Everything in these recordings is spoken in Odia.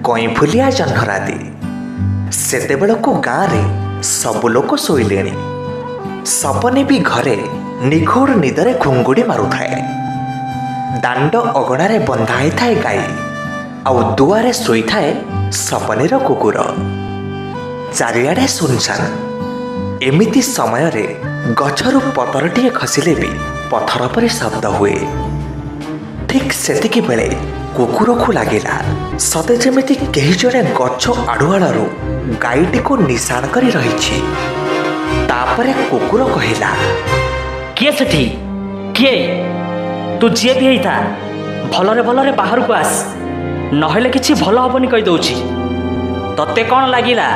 କଇଁଫୁଲିଆ ଜହ୍ନରାତି। ସେତେବେଳକୁ ଗାଁରେ ସବୁ ଲୋକ ଶୋଇଲେଣି। ସପନି ବି ଘରେ ନିଘୋଡ଼ ନିଦରେ ଘୁଙ୍ଗୁଡ଼ି ମାରୁଥାଏ। ଦାଣ୍ଡ ଅଗଣାରେ ବନ୍ଧା ହେଇଥାଏ ଗାଈ, ଆଉ ଦୁଆରେ ଶୋଇଥାଏ ସପନିର କୁକୁର। ଚାରିଆଡ଼େ ଶୁନଶାନ। ଏମିତି ସମୟରେ ଗଛରୁ ପତରଟିଏ ଖସିଲେ ବି ପଥର ପରି ଶବ୍ଦ ହୁଏ। ଠିକ୍ ସେତିକି ବେଳେ କୁକୁରକୁ ଲାଗିଲା ସତେ ଯେମିତି କେହି ଜଣେ ଗଛ ଆଢ଼ୁଆଳରୁ ଗାଈଟିକୁ ନିଶାଣ କରି ରହିଛି। ତାପରେ କୁକୁର କହିଲା, କିଏ ସେଠି? କିଏ ତୁ? ଯିଏ ବି ହେଇଥା, ଭଲରେ ଭଲରେ ବାହାରକୁ ଆସ, ନହେଲେ କିଛି ଭଲ ହବନି କହିଦଉଛି। ତତେ କ'ଣ ଲାଗିଲା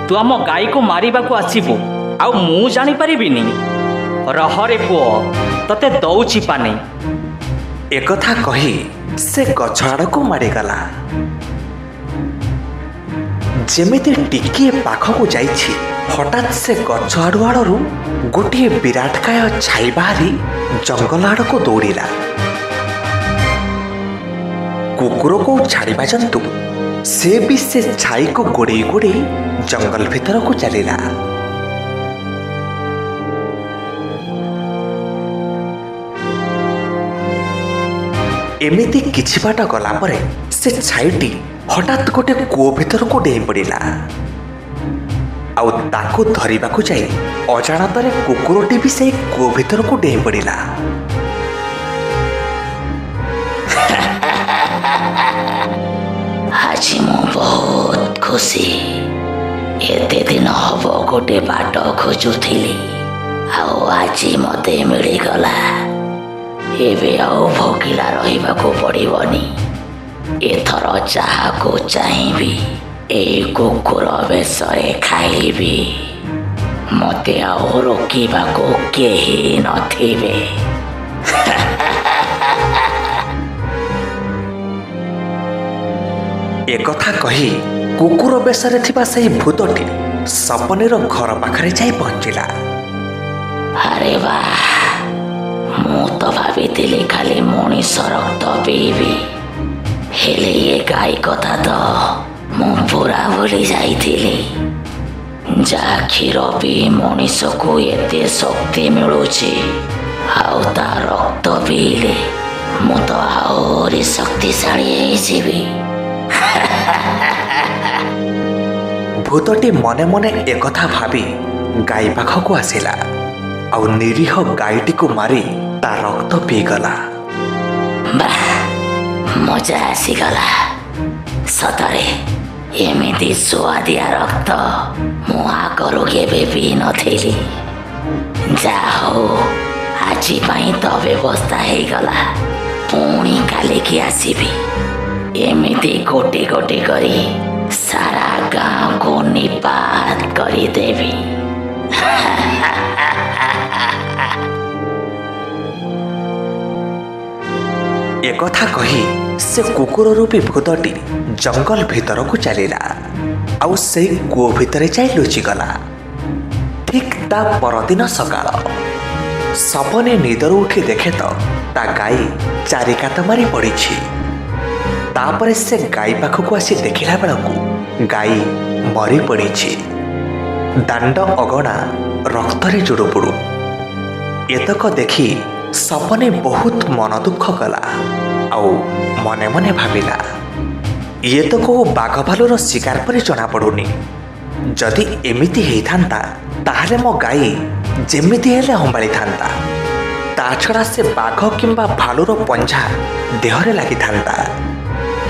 ତୁ ଆମ ଗାଈକୁ ମାରିବାକୁ ଆସିବୁ ଆଉ ମୁଁ ଜାଣିପାରିବିନି? ରହରେ ପୁଅ, ତତେ ଦଉଛି ପାନେ। ଏକଥା କହି ସେ ଗଛ ଆଡ଼କୁ ମାଡ଼ିଗଲା। ଯେମିତି ଟିକିଏ ପାଖକୁ ଯାଇଛି, ହଠାତ୍ ସେ ଗଛ ଆଡ଼ୁଆଳରୁ ଗୋଟିଏ ବିରାଟକାୟ ଛାଇ ବାହାରି ଜଙ୍ଗଲ ଆଡ଼କୁ ଦୌଡ଼ିଲା। କୁକୁରକୁ ଛାଡ଼ିବା ଜନ୍ତୁ, ସେ ବି ସେ ଛାଇକୁ ଗୋଡ଼େଇ ଗୋଡ଼େଇ ଜଙ୍ଗଲ ଭିତରକୁ ଚାଲିଲା। ଏମିତି କିଛି ବାଟ ଗଲା ପରେ ସେ ଛାଇଟି ହଠାତ୍ ଗୋଟେ କୂଅ ଭିତରକୁ ଡେଇଁ ପଡ଼ିଲା, ଆଉ ତାକୁ ଧରିବାକୁ ଯାଇ ଅଜାଣତରେ କୁକୁରଟି ବି ସେଇ କୂଅ ଭିତରକୁ ଡେଇଁ ପଡ଼ିଲା। ଆଜି ମୁଁ ବହୁତ ଖୁସି। ଏତେ ଦିନ ହବ ଗୋଟେ ବାଟ ଖୋଜୁଥିଲି, ଆଉ ଆଜି ମତେ ମିଳିଗଲା। ଏବେ ଆଉ ଭୋକିଲା ରହିବାକୁ ପଡ଼ିବନି। ଏଥର ଯାହାକୁ ଚାହିଁବି ଏଇ କୁକୁର ବେଶରେ ଖାଇବି। ମତେ ଆଉ ରୋକିବାକୁ କେହି ନଥିବେ। ଏକଥା କହି କୁକୁର ବେଶରେ ଥିବା ସେହି ଭୂତଟି ସପନିର ଘର ପାଖରେ ଯାଇ ପହଞ୍ଚିଲା। ଆରେ ବାଃ, ମୁଁ ତ ଭାବିଥିଲି ଖାଲି ମଣିଷ ରକ୍ତ ପିଇବି, ହେଲେ ଏ ଗାଈ କଥା ତ ମୁଁ ପୁରା ଭୁଲି ଯାଇଥିଲି। ଯାହା କ୍ଷୀର ପିଇ ମଣିଷକୁ ଏତେ ଶକ୍ତି ମିଳୁଛି, ଆଉ ତା ରକ୍ତ ପିଇଲେ ମୁଁ ତ ଆହୁରି ଶକ୍ତିଶାଳୀ ହେଇଯିବି। ଭୂତଟି ମନେ ମନେ ଏକଥା ଭାବି ଗାଈ ପାଖକୁ ଆସିଲା, ଆଉ ନିରୀହ ଗାଈଟିକୁ ମାରି ତା ରକ୍ତ ପିଇଗଲା। ବାଃ, ମଜା ଆସିଗଲା। ସତରେ ଏମିତି ସୁଆଦିଆ ରକ୍ତ ମୁଁ ଆଗରୁ କେବେ ପିଇ ନଥିଲି। ଯାହା ହଉ, ଆଜି ପାଇଁ ତ ବ୍ୟବସ୍ଥା ହେଇଗଲା। ପୁଣି କାଲିକି ଆସିବି। ଏମିତି ଗୋଟି ଗୋଟି କରି ସାରା ଗାଁକୁ ନିପାତ କରିଦେବି। ଏକଥା କହି ସେ କୁକୁର ରୂପୀ ଭୂତଟି ଜଙ୍ଗଲ ଭିତରକୁ ଚାଲିଲା, ଆଉ ସେଇ କୂଅ ଭିତରେ ଯାଇ ଲୁଚିଗଲା। ଠିକ୍ ତା ପରଦିନ ସକାଳ ସପନେ ନିଦରୁ ଉଠି ଦେଖେ ତ ତା ଗାଈ ଚାରିକାତ ମାରି ପଡ଼ିଛି। ତାପରେ ସେ ଗାଈ ପାଖକୁ ଆସି ଦେଖିଲା ବେଳକୁ ଗାଈ ମରି ପଡ଼ିଛି। ଦାଣ୍ଡ ଅଗଣା ରକ୍ତରେ ଜୁଡ଼ୁବୁଡ଼ୁ। ଏତକ ଦେଖି ସପନେ ବହୁତ ମନ ଦୁଃଖ କଲା, ଆଉ ମନେ ମନେ ଭାବିଲା, ଇଏ ତ କୋଉ ବାଘ ଭାଲୁର ଶିକାର ପରି ଜଣାପଡ଼ୁନି। ଯଦି ଏମିତି ହେଇଥାନ୍ତା, ତାହେଲେ ମୋ ଗାଈ ଯେମିତି ହେଲେ ହମ୍ବାଳିଥାନ୍ତା। ତା ଛଡ଼ା ସେ ବାଘ କିମ୍ବା ଭାଲୁର ପଞ୍ଝା ଦେହରେ ଲାଗିଥାନ୍ତା।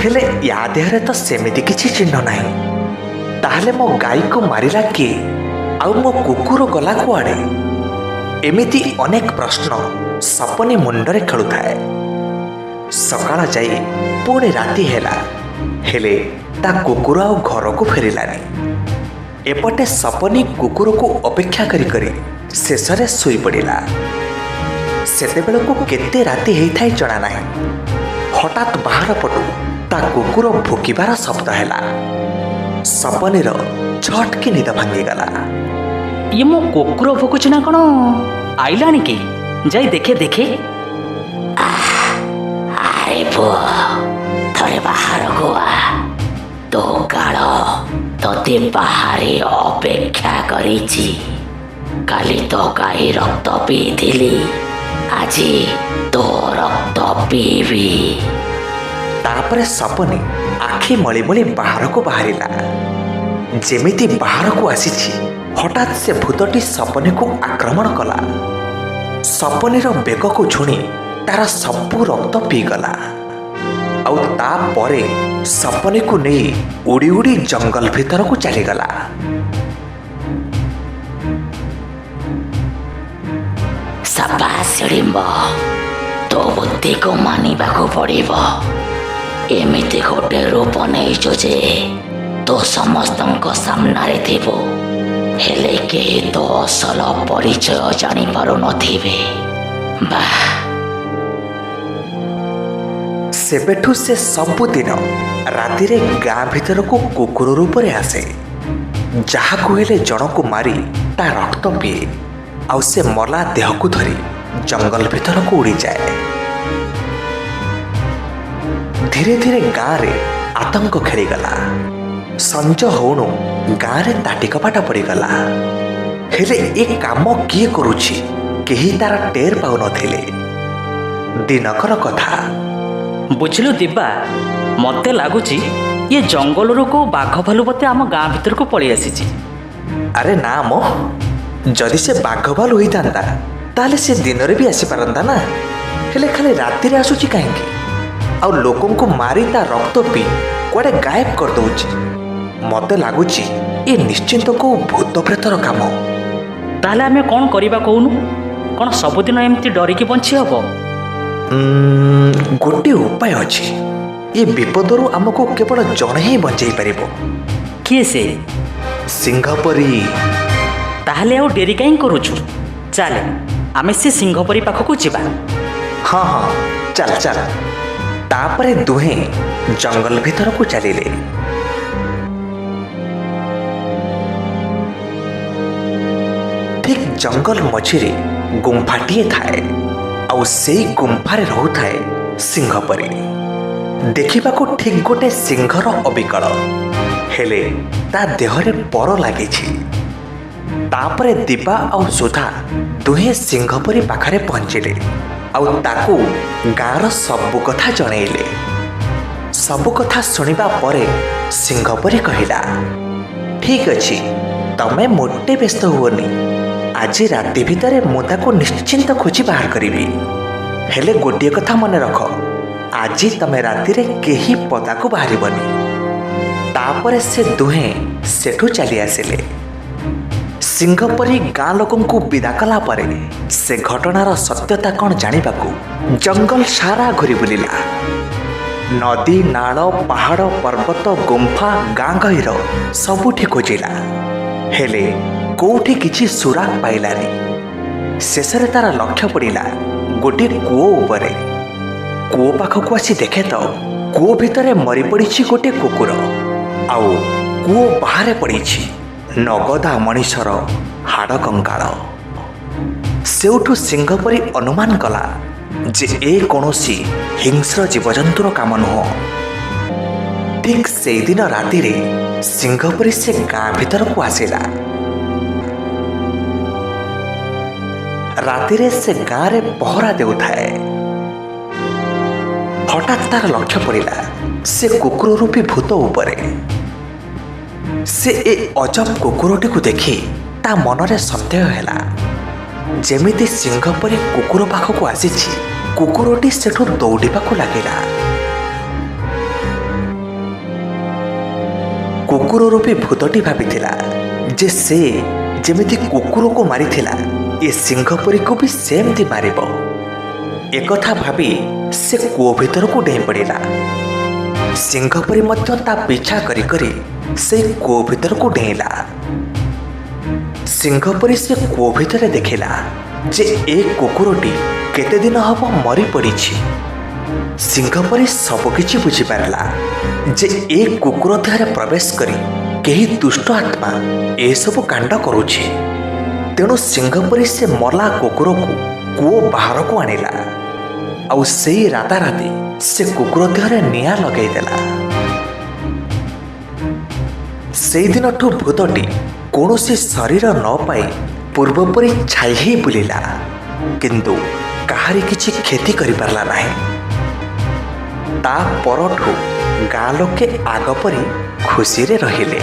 ହେଲେ ୟା ଦେହରେ ତ ସେମିତି କିଛି ଚିହ୍ନ ନାହିଁ। ତାହେଲେ ମୋ ଗାଈକୁ ମାରିଲା କିଏ, ଆଉ ମୋ କୁକୁର ଗଲା କୁଆଡ଼େ? ଏମିତି ଅନେକ ପ୍ରଶ୍ନ ସପନି ମୁଣ୍ଡରେ ଖେଳୁଥାଏ। ସକାଳ ଯାଇ ପୁଣି ରାତି ହେଲା, ହେଲେ ତା କୁକୁର ଆଉ ଘରକୁ ଫେରିଲାନି। ଏପଟେ ସପନି କୁକୁରକୁ ଅପେକ୍ଷା କରି କରି ଶେଷରେ ଶୋଇପଡ଼ିଲା। ସେତେବେଳକୁ କେତେ ରାତି ହେଇଥାଏ ଜଣା ନାହିଁ। ହଠାତ୍ ବାହାର ପଟୁ ତା କୁକୁର ଭୁକିବାର ଶବ୍ଦ ହେଲା। ସପନିର ଝଟକି ନିଦ ଭାଙ୍ଗିଗଲା। ଇଏ ମୋ କୁକୁର ଭୁକୁଛି ନା କ'ଣ? ଆଇଲାଣି କି? ଯାଇ ଦେଖେ ଦେଖେ। ଆରେ ପୁଅ, ଥରେ ବାହାରକୁ ଆ। ତୋ ରାତି ବାହାରେ ଅପେକ୍ଷା କରିଛି। କାଲି ତ ଗାଈ ରକ୍ତ ପିଇଥିଲି, ଆଜି ତୋ ରକ୍ତ ପିଇବି। ତାପରେ ସପନି ଆଖି ମଳି ମଳି ବାହାରକୁ ବାହାରିଲା। ଯେମିତି ବାହାରକୁ ଆସିଛି, ହଠାତ୍ ସେ ଭୂତଟି ସପନିକୁ ଆକ୍ରମଣ କଲା। ସପନିର ବେକକୁ ଝୁଣି ତାର ସବୁ ରକ୍ତ ପିଇଗଲା। ଆଉ ତାପରେ ସପନିକୁ ନେଇ ଉଡ଼ି ଉଡ଼ି ଜଙ୍ଗଲ ଭିତରକୁ ଚାଲିଗଲା। ସାବାସ ହିଡ଼ିମ୍ବ, ତୋ ବୁଦ୍ଧିକୁ ମାନିବାକୁ ପଡ଼ିବ। ଏମିତି ଗୋଟେ ରୂପ ନେଇଛୁ ଯେ ତୁ ସମସ୍ତଙ୍କ ସାମ୍ନାରେ ଥିବୁ, ହେଲେ କେହି ତୋ ଅସଲ ପରିଚୟ ଜାଣିପାରୁନଥିବେ। ବାଃ! ସେବେଠୁ ସେ ସବୁଦିନ ରାତିରେ ଗାଁ ଭିତରକୁ କୁକୁର ରୂପରେ ଆସେ। ଯାହାକୁ ହେଲେ ଜଣକୁ ମାରି ତା ରକ୍ତ ପିଏ, ଆଉ ସେ ମଲା ଦେହକୁ ଧରି ଜଙ୍ଗଲ ଭିତରକୁ ଉଡ଼ିଯାଏ। ଧୀରେ ଧୀରେ ଗାଁରେ ଆତଙ୍କ ଖେଳିଗଲା। ସଞ୍ଜ ହଉଣୁ ଗାଁରେ ତାଟି କବାଟ ପଡ଼ିଗଲା। ହେଲେ ଏ କାମ କିଏ କରୁଛି, କେହି ତାର ଟେର ପାଉନଥିଲେ। ଦିନକର କଥା। ବୁଝିଲୁ ଦିବା, ମୋତେ ଲାଗୁଛି ଇଏ ଜଙ୍ଗଲରୁ କୋଉ ବାଘ ଭାଲୁ ବୋଧେ ଆମ ଗାଁ ଭିତରକୁ ପଳେଇ ଆସିଛି। ଆରେ ନା ମ, ଯଦି ସେ ବାଘ ଭାଲୁ ହୋଇଥାନ୍ତା ତାହେଲେ ସେ ଦିନରେ ବି ଆସିପାରନ୍ତା ନା, ହେଲେ ଖାଲି ରାତିରେ ଆସୁଛି କାହିଁକି? ଆଉ ଲୋକଙ୍କୁ ମାରି ତା ରକ୍ତ ପିଇ କୁଆଡ଼େ ଗାୟବ କରିଦେଉଛି। ମୋତେ ଲାଗୁଛି ଏ ନିଶ୍ଚିନ୍ତ କୋଉ ଭୂତ ପ୍ରେତର କାମ। ତାହେଲେ ଆମେ କ'ଣ କରିବା କହୁନୁ? କ'ଣ ସବୁଦିନ ଏମିତି ଡରିକି ବଞ୍ଚି ହବ? ଗୋଟିଏ ଉପାୟ ଅଛି। ଏ ବିପଦରୁ ଆମକୁ କେବଳ ଜଣେ ହିଁ ବଞ୍ଚେଇ ପାରିବ। କିଏ ସେ? ସିଂହ ପରି। ତାହେଲେ ଆଉ ଡେରି କାହିଁ କରୁଛୁ? ଚାଲେ, ଆମେ ସେ ସିଂହ ପରି ପାଖକୁ ଯିବା। ହଁ ହଁ, ଚାଲ ଚାଲ। ତାପରେ ଦୁହେଁ ଜଙ୍ଗଲ ଭିତରକୁ ଚାଲିଲେ। ଠିକ୍ ଜଙ୍ଗଲ ମଝିରେ ଗୁମ୍ଫାଟିଏ ଥାଏ, ଆଉ ସେଇ ଗୁମ୍ଫାରେ ରହୁଥାଏ ସିଂହ ପରି। ଦେଖିବାକୁ ଠିକ୍ ଗୋଟେ ସିଂହର ଅବିକଳ, ହେଲେ ତା ଦେହରେ ପର ଲାଗିଛି। ତାପରେ ଦିବା ଆଉ ସୁଧା ଦୁହେଁ ସିଂହ ପରି ପାଖରେ ପହଞ୍ଚିଲେ, ଆଉ ତାକୁ ଗାଁର ସବୁ କଥା ଜଣେଇଲେ। ସବୁ କଥା ଶୁଣିବା ପରେ ସିଂହ ପରି କହିଲା, ଠିକ୍ ଅଛି, ତମେ ମୋଟେ ବ୍ୟସ୍ତ ହୁଅନି। ଆଜି ରାତି ଭିତରେ ମୁଁ ତାକୁ ନିଶ୍ଚିନ୍ତ ଖୋଜି ବାହାର କରିବି। ହେଲେ ଗୋଟିଏ କଥା ମନେ ରଖ, ଆଜି ତମେ ରାତିରେ କେହି ପଦାକୁ ବାହାରିବନି। ତାପରେ ସେ ଦୁହେଁ ସେଠୁ ଚାଲି ଆସିଲେ। ସିଂହ ପରି ଗାଁ ଲୋକଙ୍କୁ ବିଦା କଲା ପରେ ସେ ଘଟଣାର ସତ୍ୟତା କ'ଣ ଜାଣିବାକୁ ଜଙ୍ଗଲ ସାରା ଘୂରି ବୁଲିଲା। ନଦୀ, ନାଳ, ପାହାଡ଼, ପର୍ବତ, ଗୁମ୍ଫା, ଗାଁ ଗହୀର ସବୁଠି ଖୋଜିଲା, ହେଲେ କୋଉଠି କିଛି ସୁରାକ ପାଇଲାନି। ଶେଷରେ ତାର ଲକ୍ଷ୍ୟ ପଡ଼ିଲା ଗୋଟିଏ କୂଅ ଉପରେ। କୂଅ ପାଖକୁ ଆସି ଦେଖେ ତ କୂଅ ଭିତରେ ମରିପଡ଼ିଛି ଗୋଟିଏ କୁକୁର, ଆଉ କୂଅ ବାହାରେ ପଡ଼ିଛି ନଗଦା ମଣିଷର ହାଡ଼ କଙ୍କାଳ। ସେଇଠୁ ସିଂହ ପରି ଅନୁମାନ କଲା ଯେ ଏ କୌଣସି ହିଂସ୍ର ଜୀବଜନ୍ତୁର କାମ ନୁହଁ। ଠିକ୍ ସେଇଦିନ ରାତିରେ ସିଂହ ପରି ସେ ଗାଁ ଭିତରକୁ ଆସିଲା। ରାତିରେ ସେ ଗାଁରେ ପହରା ଦେଉଥାଏ। ହଠାତ୍ ତାର ଲକ୍ଷ୍ୟ ପଡ଼ିଲା ସେ କୁକୁର ରୂପୀ ଭୂତ ଉପରେ। ସେ ଏ ଅଜବ କୁକୁରଟିକୁ ଦେଖି ତା ମନରେ ସନ୍ଦେହ ହେଲା। ଯେମିତି ସିଂହ ପରି କୁକୁର ପାଖକୁ ଆସିଛି, କୁକୁରଟି ସେଠୁ ଦୌଡ଼ିବାକୁ ଲାଗିଲା। କୁକୁର ରୂପୀ ଭୂତଟି ଭାବିଥିଲା ଯେ ସେ ଯେମିତି କୁକୁରକୁ ମାରିଥିଲା, ଏ ସିଂହ ପରିକୁ ବି ସେମିତି ମାରିବ। ଏକଥା ଭାବି ସେ କୂଅ ଭିତରକୁ ଡେଇଁ ପଡ଼ିଲା। ସିଂହ ପରି ମଧ୍ୟ ତା ପିଛା କରି କରି ସେଇ କୂଅ ଭିତରକୁ ଡେଇଁଲା। ସିଂହ ପରି ସେ କୂଅ ଭିତରେ ଦେଖିଲା ଯେ ଏ କୁକୁରଟି କେତେ ଦିନ ହବ ମରି ପଡ଼ିଛି। ସିଂହ ପରି ସବୁକିଛି ବୁଝିପାରିଲା ଯେ ଏ କୁକୁର ଦେହରେ ପ୍ରବେଶ କରି କେହି ଦୁଷ୍ଟ ଆତ୍ମା ଏସବୁ କାଣ୍ଡ କରୁଛି। ତେଣୁ ସିଂହ ପରି ସେ ମଲା କୁକୁରକୁ କୂଅ ବାହାରକୁ ଆଣିଲା, ଆଉ ସେଇ ରାତାରାତି ସେ କୁକୁର ଦେହରେ ନିଆଁ ଲଗେଇଦେଲା। ସେଇଦିନଠୁ ଭୂତଟି କୌଣସି ଶରୀର ନ ପାଇ ପୂର୍ବପରି ଛାଇ ହେଇ ବୁଲିଲା, କିନ୍ତୁ କାହାରି କିଛି କ୍ଷତି କରିପାରିଲା ନାହିଁ। ତା ପରଠୁ ଗାଁ ଲୋକେ ଆଗ ପରି ଖୁସିରେ ରହିଲେ।